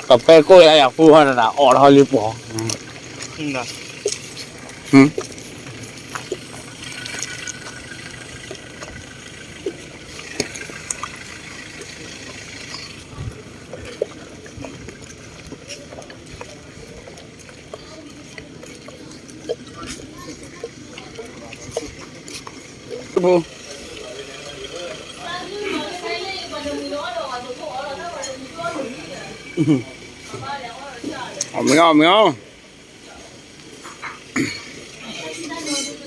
ကပဲကိၣ်ယၤယၤဖူဟီနၤ အီၣ်ထီ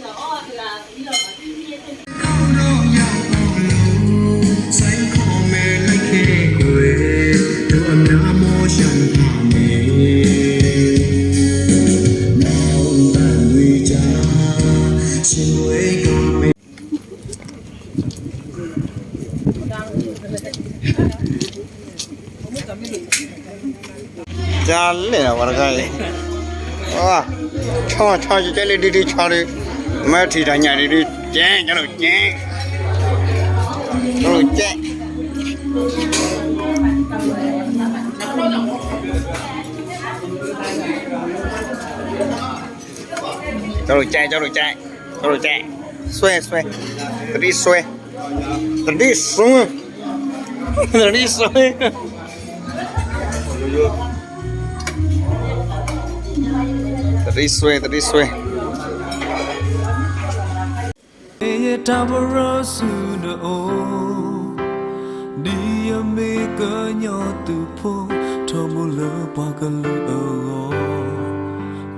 ၣ်လံပီၤ အီၣ်မ့ၤအီၣ်မ့ၤအီၣ် ကလဲၣ်ဝဲတဂၤအံၤ, ဆီဆီကဲလၢဒုဒုဆီဒု, မ့ၢ်ထံၣ်တၢ်ညၣ်ဒုဒု, ကဲ, ကဲ, ကဲ, ကဲ, ကဲ, ကဲ, စွဲ, စွဲ, တဒံစွဲ, တဒံစွဲ, တဒံစွဲ, တဒံစွဲ, တဒံစွဲ. ယတၢ်ပရၢဆူနအိၣ်, ဒ်ယမ့ၢ်ကညီသုးဖိ, ထီဘိလၢပှၤကလုာ်အဂီၢ်,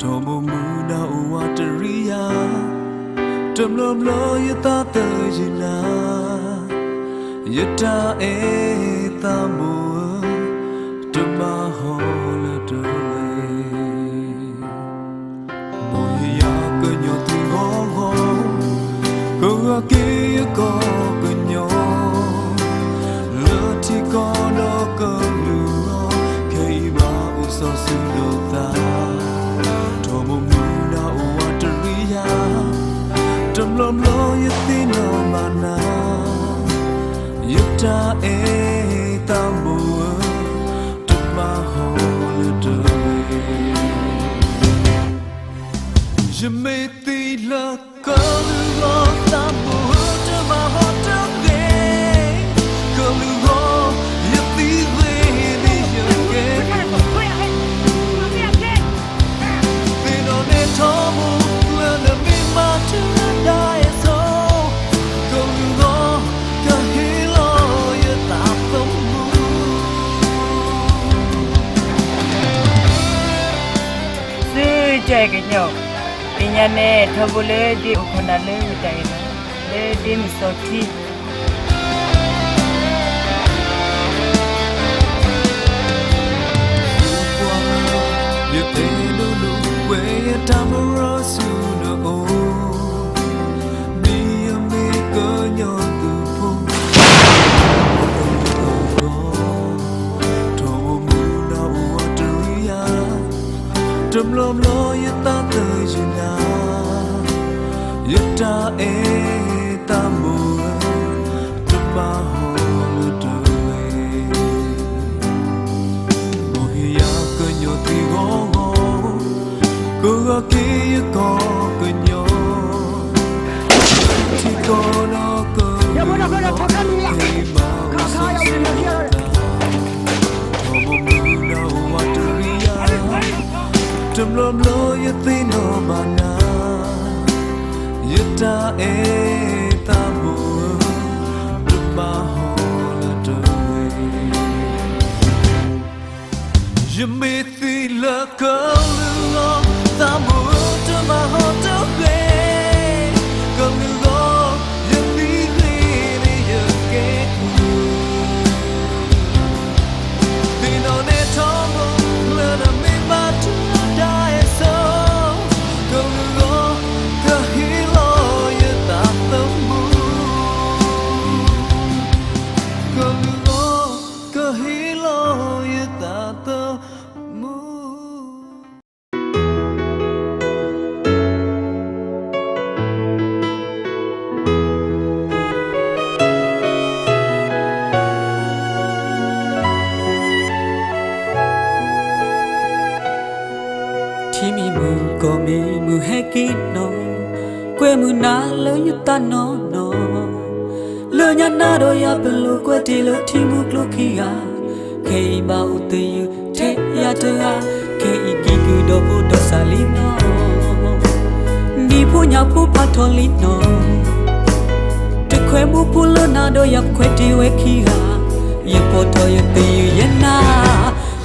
ထီဘိမူဒါအိၣ်ဝးတရံးယၤ, တမျၢၢ်မျၢၢ်ယသးသယုၢ်နၤ, ယတၢ်အဲၣ်သးဘိဧၢ, တဘၣ်ဟီလၢတဂ့ၤ ဘိယယၤကညီသုးဂီၢ်ဂီၢ်, ကဂၢၢ်က့ၤယကီၢ်ကညီ, လၢထံကီၢ်ဒီးကလုာ်အဂီၢ်, ခဲအံၤဘၣ်အိၣ်စီၤစုၤဒိၣ်သး, ထီဘိမူဒါအိၣ်ဝးတရံးယၤ, တမျၢၢ်မျၢၢ်ယသ့ၣ်နီၣ်ဘၣ်နၤ, ယတၢ်အဲၣ်သးဘိဧၢ, တဘၣ်ဟီလၢတဂ့ၤ ယမ့ၢ်သံလၢကလုာ်ဂီၢ်သးဘိဧၢ, တဘၣ်ဟီတဂ့ၤ, ကလုာ်ဂီၢ် ယသံဂ့ၤန့ၣ်ယကဲ, သ့ၣ်နီၣ်န့ၢ်ထီဘိလၢနမ့ၢ်မၤတၢ်ဒၣ်အသိး, ကလုာ်ဂီၢ် ကဟ့ၣ်လီၤယသးသမူ ဆူယကညီ, တနံၤညါန့ၣ် ထီဘိလၢဒ့အိၣ်ခိးနၤလၢယတၢ်အဲၣ်လီၤ, လၢဒ့မုၢ်စီၤခံ ယအဲၣ်ဒိးဒိးကွဲးယတၢ်ပရၢဆူနအိၣ်, ဒ်ယမ့ၢ်ကညီသုးဖိ, ထီဘိမူဒါအိၣ်ဝးတရံးယၤ, တမျၢၢ်မျၢၢ်ယသးသယုၢ်နၤ, ယတၢ်အဲၣ်သးဘိဧၢ, တဘၣ်ဟီလၢတဂ့ၤ, ဘိယယၤကညီသုးဂီၢ်ဂီၢ်, ကဂၢၢ်က့ၤယကီၢ်ကညီ, ဆိၣ်ဂ့ၤဆိၣ်ဝါ ထီဘိမုၢ်ဒီးဝးတရံယၤ, တဘျီဘျီယသ့ၣ်နီၣ်ဘၣ်နၤ, ယတၢ်အဲၣ်သးဘိဧၢ, တဘၣ်ဟီၣ်လၢတဂ့ၤ. ယမ့ၢ်သံလၢကလုၢ်လီၤ, သးဘိတဘၣ်ဟီၣ်တဂ့ၤ, ကလုၢ်လီၤ, ယသံဂ့ၤန့ၣ်ယကဲကုၢ်, သ့ၣ်နီၣ်န့ၢ်ထီဘိလၢနမ့ၢ်ဘၣ်တၢ်အဲၣ်ဆိး, ကလုၢ်လီၤ, ကဟ့ၣ်လီၤယသးသမူ, ကလုၢ်လီၤ, ကဟ့ၣ်လီၤယသးသမူ. ထံမံၤမုၢ်ကီၢ်မံၤမုၢ်ဟဲက့ၤနီၢ်, ကွဲမုာ်နၤလၢယသးနီၢ်နီၢ်, လၢညါနၤဒီးယၤပလိာ်ကွဲတ့ၢ်လၢထံမုၢ်ကျိခံဂၤ, ခဲအံၤဘၣ်အိၣ်သယုၢ်ထဲယၤတဂၤ, ခဲအံၤကံၢ်ကုၢ်ဒီဖိဒီးစၢ်လံနီၢ်, ဒ်ဖိညၣ်ဖိဖးထီၣ်လံနီၢ်, တခွဲးမိၢ်ဖိလၢနၤဒီးယၤပခွဲးတ့ၢ်ဝဲခံဂၤ, ယဖီၣ်ထီၣ်ယသယုၢ်ယဲနၤ,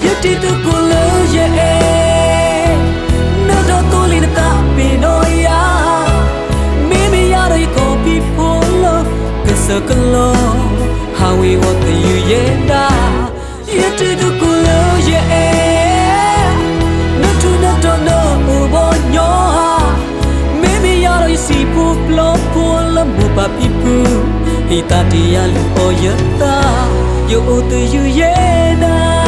ယတံၤသကိးလၢယအဲၣ် နဒီးသိလ့ၣ်နသးပ့ၤနီၣ်ယၤ, မ့မ့ၢ်ယၤဒီးယကီၢ်ဖံးဖိလၢ ကစၢၢ်ကလိၤ ဟးဝ့ၤဝီၤသယုၢ်ယဲဒၣ်, ယတံၤသကိးလၢယအဲၣ်, နထူးနတီၤနအိၣ်ဘီညီဧါ, မ့မ့ၢ်ယၤဒီးယစံာ်ဖိပျီဖိလၢမိၢ်ပၢ်ဖံဖု, ဟံးသးတ့ၢ်ယၤလုၢ်အီၣ်ယသး, ယအိၣ်သယုၢ်ယဲဒၣ်.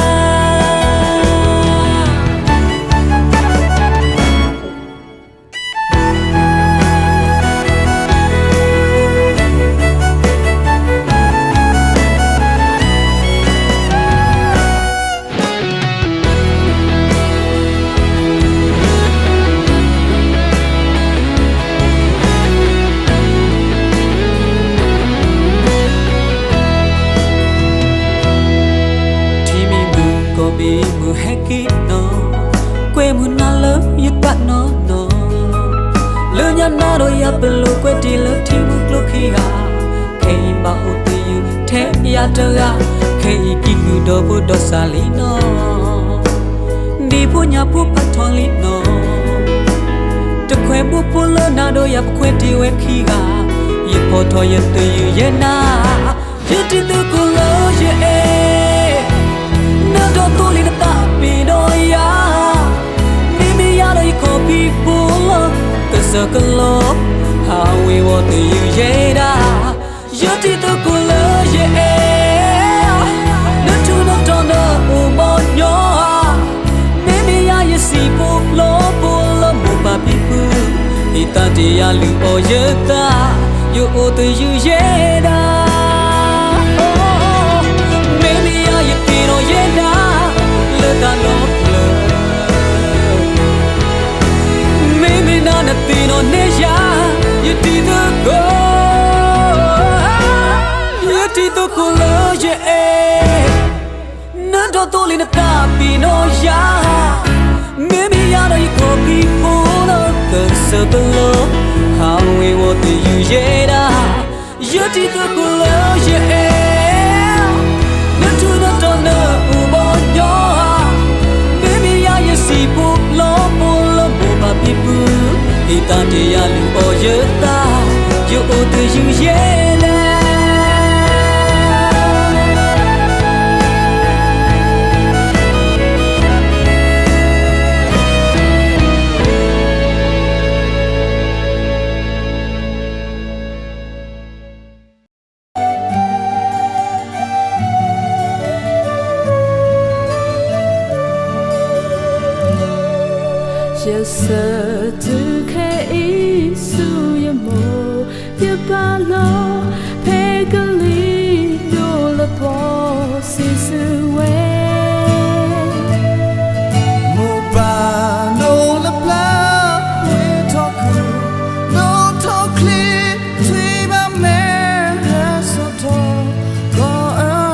ထံမံၤမုၢ်ကီၢ်မံၤမုၢ်ဟဲက့ၤနီၢ်, ကွဲမုာ်နၤလၢယသးနီၢ်နီၢ်, လၢညါနၤဒီးယၤပလိာ်ကွဲတ့ၢ်လၢထံမုၢ်ကျိခံဂၤ, ခဲအံၤဘၣ်အိၣ်သယုၢ်ထဲယၤတဂၤ, ခဲအံၤကံၢ်ကုၢ်ဒီဖိဒီးစၢ်လံနီၢ်, ဒ်ဖိညၣ်ဖိဖးထီၣ်လံနီၢ်, တခွဲးမိၢ်ဖိလၢနၤဒီးယၤပခွဲးတ့ၢ်ဝဲခံဂၤ, ယဖီၣ်ထီၣ်ယသယုၢ်ယဲနၤ, ယတံၤသကိးလၢယအဲၣ်, နဒီးသိလ့ၣ်နသးပ့ၤနီၣ်ယၤ, မ့မ့ၢ်ယၤဒီးယကီၢ်ဖံးဖိလၢ ကစၢၢ်ကလိၤ ဟးဝ့ၤဝီၤသယုၢ်ယဲဒၣ်, ယတံၤသကိးလၢယအဲၣ်, နထူးနတီၤနအိၣ်ဘီညီဧါ, မ့မ့ၢ်ယၤယစံာ်ဖိပျီဖိလၢမိၢ်ပၢ်ဖံဖု, ဟံးသးတ့ၢ်ယၤလုၢ်အီၣ်ယသး, ယအိၣ်သယုၢ်ယဲဒၣ်. မ့မ့ၢ်ယၤယသ့ၣ်နီၣ်ယဲဒၣ် လၢတၢ်လီၤပျၢၤ, မ့မ့ၢ်နၤနသ့ၣ်နီၣ်န့ၢ်ယၤ, ယတံၤသကိး, ယတံၤသကိးလၢယအဲၣ်, နဒီးသိလ့ၣ်နသးပ့ၤနီၣ်ယၤ, မ့မ့ၢ်ယၤဒီးယကီၢ်ဖံးဖိလၢ ကစၢၢ်ကလိၤ ဟးဝ့ၤဝီၤသယုၢ်ယဲဒၣ်, ယတံၤသကိးလၢယအဲၣ်, နထူးနတီၤနအိၣ်ဘီညီဧါ, မ့မ့ၢ်ယၤယစံာ်ဖိပျီဖိလၢမိၢ်ပၢ်ဖံဖု, ဟံးသးတ့ၢ်ယၤလုၢ်အီၣ်ယသး, ယအိၣ်သယုၢ်ယဲဒၣ်. ယဆၢထၢၣ်ခဲအံၤဆူယမိၢ်, ယပၢ်လီၤ, ဖဲကလံၤဒိၣ်လၢပှီၢ်စံးဆၢဝဲ, မိၢ်ပၢ်နီၢ်လၢပျၢၤ, ဝံထီၣ်ခုၣ်, ဒိၣ်ထီၣ်ချံ, ထွံၣ်ဘၣ်မဲာ်ဟဲစိာ်ထီၣ်, ကီၢ်အၢ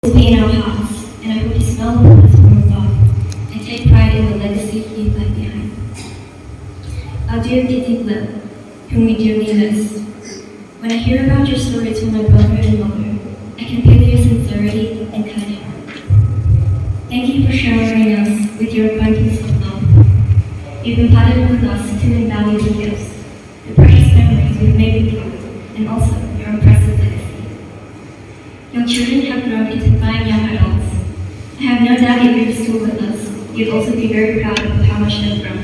will be in our hearts, and I hope you smell the presence of God and take pride in the legacy he left behind. Our dear Titi Glenn, whom we dearly miss, when I hear about your stories with my brother and mother, I can feel your sincerity and kind heart. Thank you for showering us with your abundance of love. You've imparted with us two invaluable gifts, the precious memories we've made with you, and also your impressive legacy. Your children have grown into fine young adults. I have no doubt if you're still with us, you'd also be very proud of how much they've grown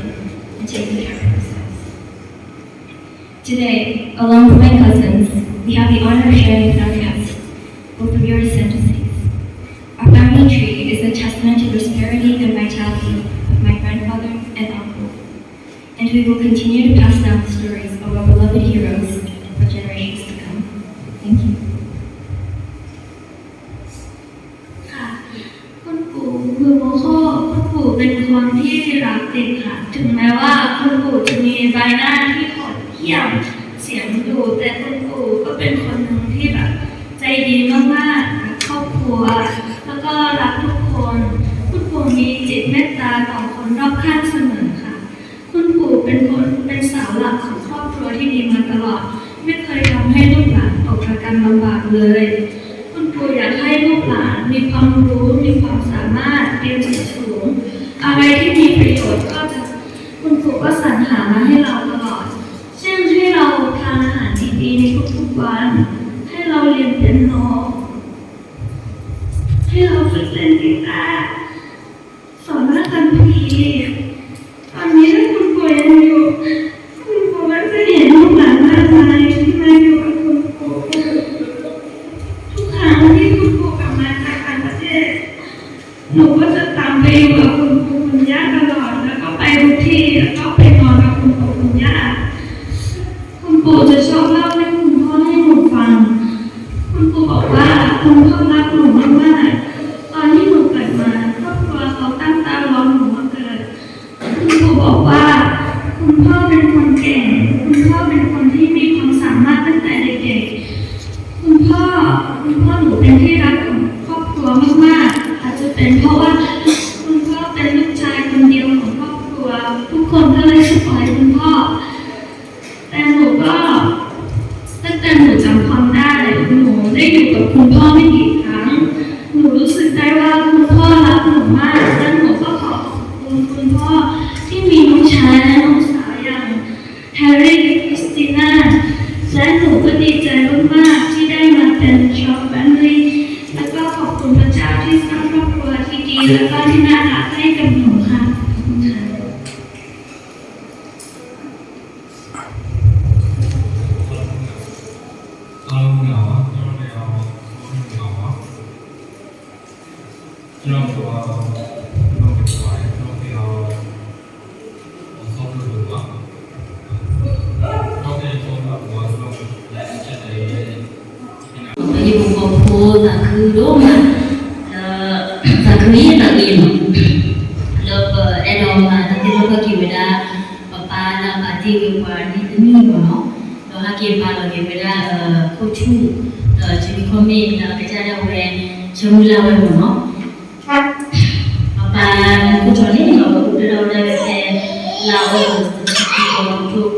and taken care of themselves. Today, along with my cousins, we have the honor of sharing with our guests both of your ascendancies. Our family tree is a testament to the prosperity and vitality of my grandfather and uncle, and we will continue to pass down the stories of our beloved heroes for generations to come. Thank you. ค่ะ คุณปู่คือโมโค คุณปู่เป็นคนที่รักเด็กค่ะ ถึงแม้ว่าคุณปู่จะมีใบหน้าที่โหดเหี้ยม เสียงดุ แต่คุณปู่ก็เป็นคนหนึ่งที่แบบใจดีมากๆ รักครอบครัว แล้วก็รักทุกคน คุณปู่มีจิตเมตตาต่อคนรอบข้างเสมอค่ะ คุณปู่เป็นคน เป็นเสาหลักของครอบครัวที่ดีมาตลอด ไม่เคยทำให้ลูกหลานตกระกำลำบากเลย คุณปู่อยากให้ลูกหลานมีความรู้ มีความสามารถ เรียนสูงๆ อะไรที่มีประโยชน์ก็จะ คุณปู่ก็สรรหามาให้เราตลอด เช่นให้เราทานอาหารดีๆ ในทุกๆ วัน ให้เราเรียนเปียโน ให้เราฝึกเล่นกีตาร์ สอนวรรณคดี ตอนนี้ถ้าคุณปู่ยังอยู่ คุณปู่ก็จะเห็นลูกหลานมากมายที่มาอยู่กับคุณปู่ ทุกครั้งที่คุณปู่กลับมาจากต่างประเทศ หนูก็จะตามไปอยู่กับคุณปู่คุณย่าตลอด แล้วก็ไปทุกที่ แล้วก็ไปนอนกับคุณปู่คุณย่า คุณปู่จะชอบเล่าเรื่องคุณพ่อให้หนูฟัง คุณปู่บอกว่าคุณพ่อรักหนูมากๆ ตอนที่หนูเกิดมา ครอบครัวเขาตั้งตารอหนูมาเกิด คุณปู่บอกว่า คุณพ่อเป็นคนเก่ง คุณพ่อเป็นคนที่มีความสามารถตั้งแต่เด็กๆ คุณพ่อ คุณพ่อหนูเป็นที่รักของครอบครัวมากๆ อาจจะเป็นเพราะว่าคุณพ่อเป็นลูกชายคนเดียวของครอบครัว ทุกคนก็เลยสปอยคุณพ่อ แต่หนูก็ ตั้งแต่หนูจำความได้ หนูได้อยู่กับคุณพ่อไม่กี่ครั้ง หนูรู้สึกได้ว่าคุณพ่อรักหนูมาก และหนูก็ขอขอบคุณคุณพ่อที่มีน้องชายและน้องสาวอย่างแฮร์รี่ คริสติน่า และหนูก็ดีใจมากๆที่ได้มาเป็น Trump Family แล้วก็ขอบคุณพระเจ้าที่สร้างครอบครัวที่ดี แล้วก็ที่น่ารักให้กับหนูค่ะ ขอบคุณค่ะ ပဟံၣ်ဖိဃီဖိသးခုဒိၣ်မး လၢ သးခုအံၤသးဂ့ၤလီၤ လၢပအဲၣ်ဒိးမၤတၢ်သ့ၣ်နီၣ်ထီၣ်က့ၤဝဲဒၣ် ပပၢ်လၢအပာ်တ့ၢ်ဝဲပှၤန့ၣ်တနံၣ်မ့ၢ်နီၤ ဒီးဟဲက့ၤပာ်လီၤက့ၤဝဲဒၣ် ခိၣ်ဆူၣ် ဒီး Jimmy Corbett လၢအကစၢ်ဒၣ်ဝဲ ဆၢမုၢ်လၢ်ဝဲမ့ၢ်နီၤ ပပၢ်ခိၣ်တီန့ၣ် ပအိၣ်ဖျဲၣ်ထီၣ်ဝဲဒၣ်ဖဲ လါအီကူး တဆံခွံသီ တကထိခွံကယၤယဲၢ်ဆံလွံၢ်နံၣ် ပသ့ၣ်ညါဘၣ်လၢ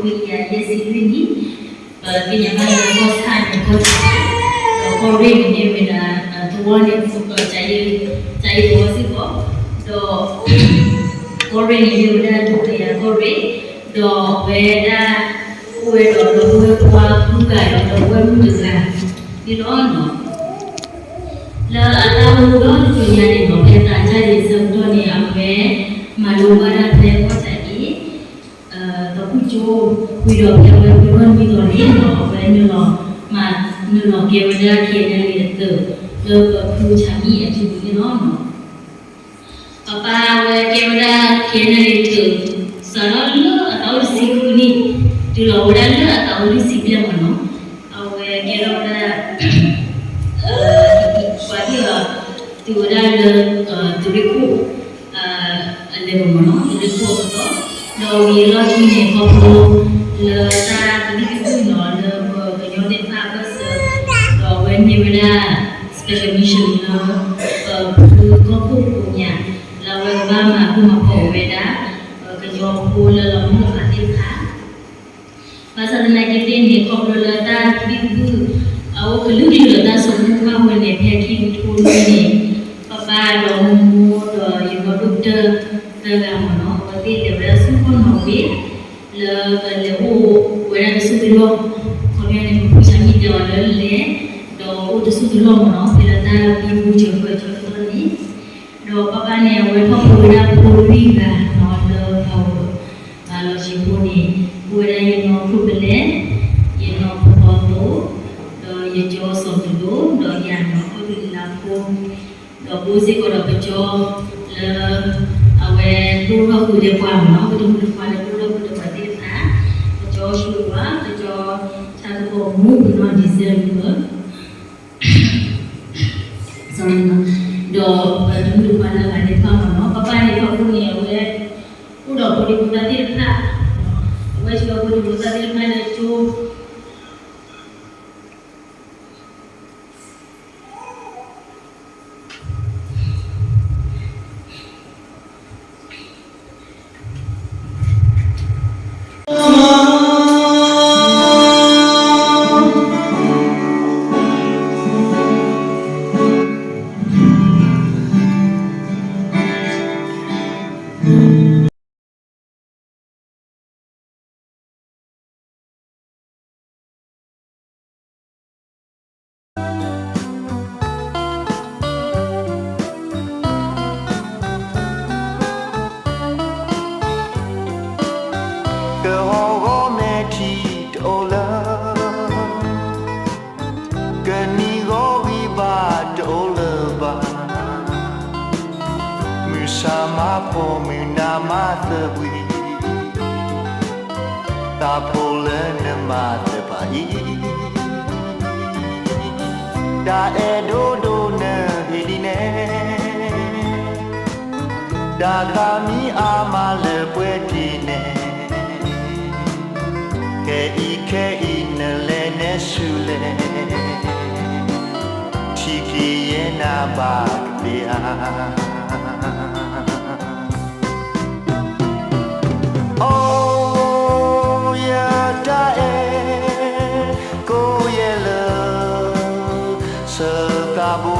ကီၢ်ဆၣ်န့ၣ် ကီၢ်ဆၣ် ဒီးကီၢ်ရ့ၣ်န့ၣ်မ့ၢ်ဝဲဒၣ် သဝီန့ၣ် ကယံၤသဝီစ့ၢ်ကီး ဒီး ကီၢ်ရ့ၣ်န့ၣ်မ့ၢ်ဝဲဒၣ် ဒူပယၤကီၢ်ရ့ၣ် ဒီးအဝဲဒၣ် အိၣ်ဝဲဒီးဒီပုၢ်ဝဲၢ်ခွါဃုဂၤဒီးဒီပုၢ်ဝဲၢ်မုၣ်တဂၤန့ၣ်လီၤ. လၢအတၢ်အိၣ်မူဒီတကယၤန့ၣ်လီၤ ဖဲသးစၢ်ဒံးဆၢကတီၢ်န့ၣ် အဝဲ မၤလိဘၣ်ဒၣ်ဖဲကီၢ်ဆၣ်အံၤ ဒီးဖုကၠိ ဝံၤဒီးဖဲအဝဲဖုထီၣ်နွံသီန့ၣ်လီၤ အဝဲနုာ်လီၤ မၤနုာ်လီၤကဲဝဲဒၣ် KNLA အသုး လၢပဖုဆၣ်မံအစုပူၤန့ၣ်လီၤ. ပပၢ်အဝဲကဲဝဲဒၣ် KNLA အသုး စးထီၣ်လၢအသးအိၣ်တဆံဃုနံၣ် တုၤလီၤဝဲဒၣ်လၢအသးအိၣ်လွံၢ်ဆံဘျဲၣ်မ့ၢ်နီၤ အဝဲကဲထီၣ်ဝဲဒၣ် ပှၤဟ့ၣ်အီၤ တုၤဝဲဒၣ်လၢ သုးရ့ၣ်ခိၣ် အ level မ့ၢ်နီၤ သုးရ့ၣ်ခိၣ်အကတီၢ် ဒီးဝံၤအလီၢ်ခံန့ၣ် ခီဖျိလၢတၢ်ကလုၢ်ကထူၣ်နီၤ လၢပကညီသ့ၣ်တဖၣ်အဘၢၣ်စၢၤ ဒီးအဝဲန့ၢ်ဝဲဒၣ် special mission လၢ ဘၣ်မၤဃူမၤဖိးဝဲဒၣ် ကညီဖိလၢလီၤမုၢ်လီၤဖးသ့ၣ်တဖၣ် ဘၣ်ဆၣ်သနာ်က့သ့ၣ်န့ၣ် ခီဖျိလၢတၢ်သဘံၣ်သဘုၣ် အအိၣ်ကလုာ်ကလုာ်ဒီးတၢ်စိာ်မူထီၣ်ဝဲန့ၣ် ဖဲခံကထိနွံန့ၣ် ပၢ်ပၢ်ဒီးမိၢ်မိၢ်ဒီးယနီၢ်ဒိၣ်ကတၢၢ်သၢဂၤမ့ၢ်နီၤ အဝဲသ့ၣ်လဲၤဝဲဒၣ်ဆူကီၢ်နီၣ်ဝ့ လၢကလဲၤအိၣ်ဝဲဒၣ်တဆူတလီၢ်, ခီပညီန့ၣ် ပဖုဆါမံတဲအီၤလၢလဲၤ ဒီးအိၣ်တဆူတလီၢ်မ့ၢ်နီၤ ဖဲလၢတၢ်သဘံၣ်သဘုၣ်စၢၤပၢဆၢကတီၢ်န့ၣ် ဒီးပၢ်ပၢ်န့ၣ် အဝဲထီၣ်ဖိဝဲဒၣ်ဖိလွံၢ်ဂၤနီၤ လၢအဝဲ လီၤဆံးဖိန့ၣ် အိၣ်ဝဲဒၣ်ယနီၢ်ခိၣ်ဖဲလဲၣ်, ယနီၢ်ဖိသီသိ, ဒီးယကၠီစီၤပဒိၣ်, ဒီးယၤနီၤ ခီၣ်ဒူလါဖိ, ဒီးဘိစ့ၢ်ကီးဒီးပကၠီလၢ အဝဲဒိၣ်ထီၣ်ဃုာ်ဒီးပှၤမ့ၢ်နီၤ ပတမုၣ်တခွါလၢဒိၣ်ထီၣ်ဃုာ်ဒီးပှၤသ့ၣ်တဖၣ်, ပကၠီဆူဝါ, ပကၠီဆါကပီၤမူနီၤ December ဒီးပတမုၣ်တခွါလၢအဂၤသ့ၣ်တဖၣ်မ့ၢ်နီၤ ပၢ်ပၢ်န့ၣ်ထီၣ်ဖိန့ၣ် အဝဲ အိၣ်ဒီးဖိဒံဖိသၣ်သ့ၣ်တဖၣ်, အဝဲဆှၢဖိဒံဖိသၣ်သ့ၣ်တဖၣ်လၢကၠိ ကဟီၣ်ဂီၤမဲာ်ထံတအိၣ်လၢ ကနံၤဂီၤဂံၢ်ဘါတအိၣ်လၢၤဘၣ်, မုၢ်ဆါမးဖိမုၢ်နၤမးသဘှံး, သးဖိလၢနမၤသ့ၣ်တဖၣ်အံၤ, တၢ်အဲၣ်ဒိၣ်ဒိၣ်နဟ့ၣ်ဒ်န့ၣ် တၢ်သးမံအါမးလၢပှဲၤတ့ၢ်န့ၣ်, ခဲအံၤခဲအံၤနလဲၤနဲဆူလဲၣ်, ထံၣ်က့ၤယဲနၤဘၣ်ကသ့ဧါ. အိ ယတၢ်အဲၣ် ကိးယဲၢ်လၢ စၢသးဘိ,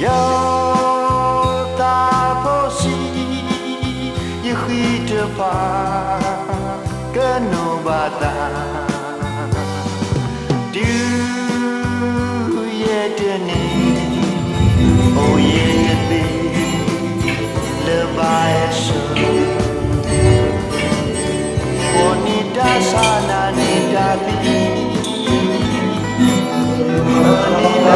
ယသးဖိဆံး ယဃံတဖၣ် ကနိးဘၣ်သး, တုၤယဲၢ်တနံၤ အိၣ်ယဲၢ်တသ့ လၢဘၣ်အဲၣ်ဆၢ, ပှၤန့ၢ်တၢ်ဆါ နၤန့ၢ်တၢ်သံ, အန့ၣ်လၢ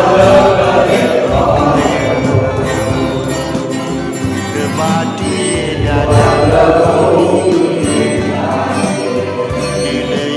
ကဘၣ်တုၤယဲၢ်ဒၣ်တၢ်လၢ တုၤလၢ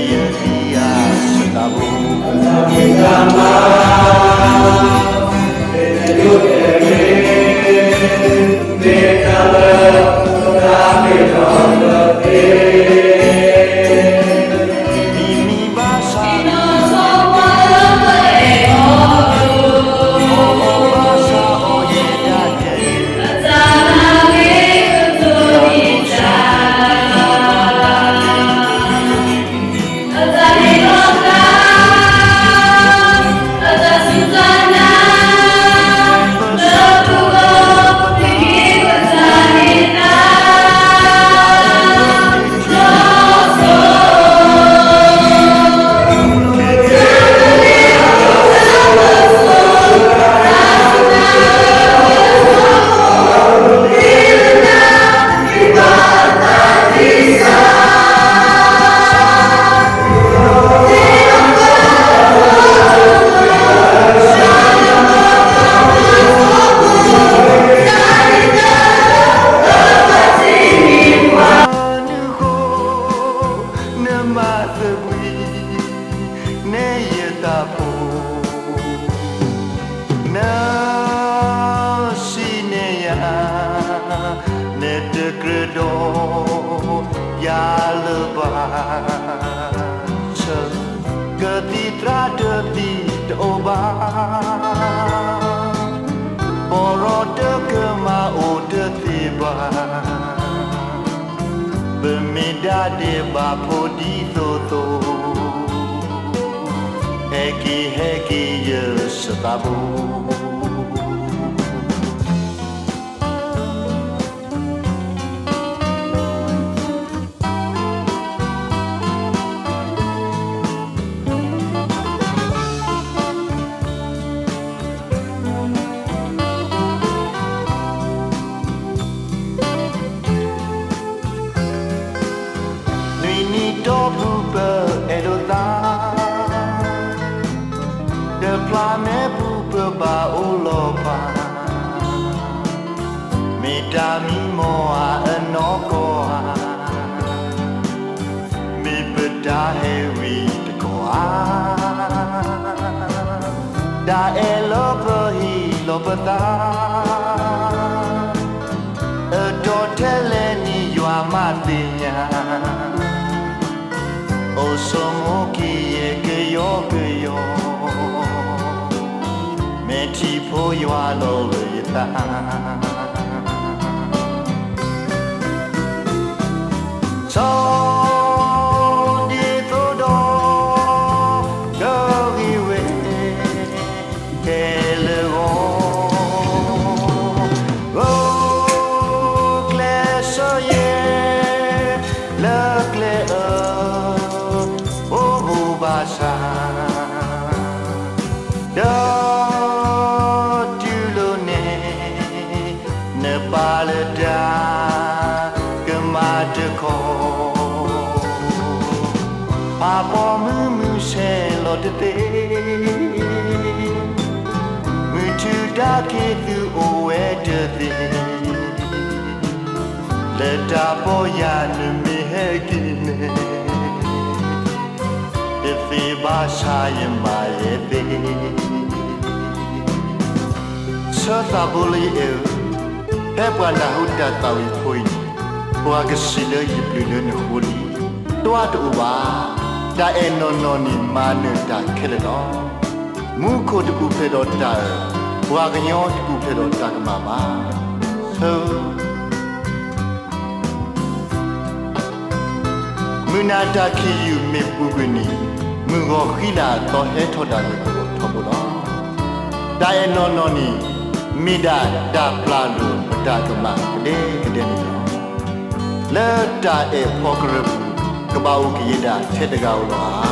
ဒ့ၣ်ဘၣ်ဖိဒ်သိးသိး, ဟဲက့ၤ ဟဲက့ၤယစၢသးဘိ. နွံနံၣ်တီၢ်ပူၤပအဲၣ်ဒိးသး, တဖျးမဲပူၤပဘၣ်အိၣ်လီၤဖး, မ့ၢ်တၢ်မံမီၢ်ဧါအနီၢ်ကီၢ်ဧါ, မ့ၢ်ပတၢ်ဟဲဝံၤတကီၢ်ဧါ, တၢ်အဲၣ်လၢပဟံၣ်လီၤပသး, အတီၢ်ထဲလဲၣ်နံၣ်ယွၤမးသ့ၣ်ညါ, အိၣ်ဆိးမိၣ်က့ၤယဲကယီကယီ, မဲာ်ထံဖိယွၤလီၤလၢယသး. စီၤဒ့သိဒီးကဂ့ၤဝဲ ခဲလၢာ်ဂီၤ, ဂိၢ်ကျဲးစၢးယဲ လၢကျဲအၢ အိၣ်ဘိးဘၣ်ဆၣ်, ဒီးတုၤလီၤန့ၣ် နပာ်လၢတၢ်ကမၣ်တခီ, ဖးပီမုၢ်မုၢ်ဆဲးလီၤတသ့, မုၢ်ထူၣ်တၢ်က့ၤသုအိၣ်ဝဲတသ့, လၢတၢ်ပီၢ်ယၤနမ့ၢ်ဟဲက့ၤန့ၣ် တသ့ဘၣ်ဆၣ်ယမၤယဲသ့. ဆၢသးဘိလၢယအဲၣ်ဧၢ, ဖဲပှၤနၢ်ဟူတၢ်သးဝံၣ်ဖိအံၤန့ၣ်, ပှၤကစံးလၢယပျုၤလၢနဃိလံ, တၢ်တအိၣ်ဘၣ်, တၢ်အဲၣ်နီၢ်နီၢ်န့ၣ် မၤနၢၤတၢ်ခဲလၢာ်လီၤ. မူခိၣ်တပူၤဖျဲးဒီးတၢ်အၢ, ပှၤကညီတပူၤဖျဲးဒီးတၢ်ကမၣ်ဘၣ်. ဆၢ မုၢ်နၤတၢ်ခံးယုၢ်မ့ၢ်ပူၤကွံာ်န့ၣ်, မုၢ်ဂီၤဃံလၤအသီဟဲထီၣ်ဒၣ်လၢပဂီၢ်ထီဘိလီၤ. တၢ်အဲၣ်နီၢ်နီၢ်န့ၣ် မ့ၢ်ဒၣ်တၢ်ပျၢ်လိာ်ပတၢ်ကမၣ်ကဒဲကဒဲန့ၣ်လီၤ. လၢတၢ်အဲၣ်ဖီကရၢၢ်ပူၤ ကဘၣ်အိၣ်ကယဲၢ်ဒၣ်ထဲတဂၤဧိၤလီၤဧါ.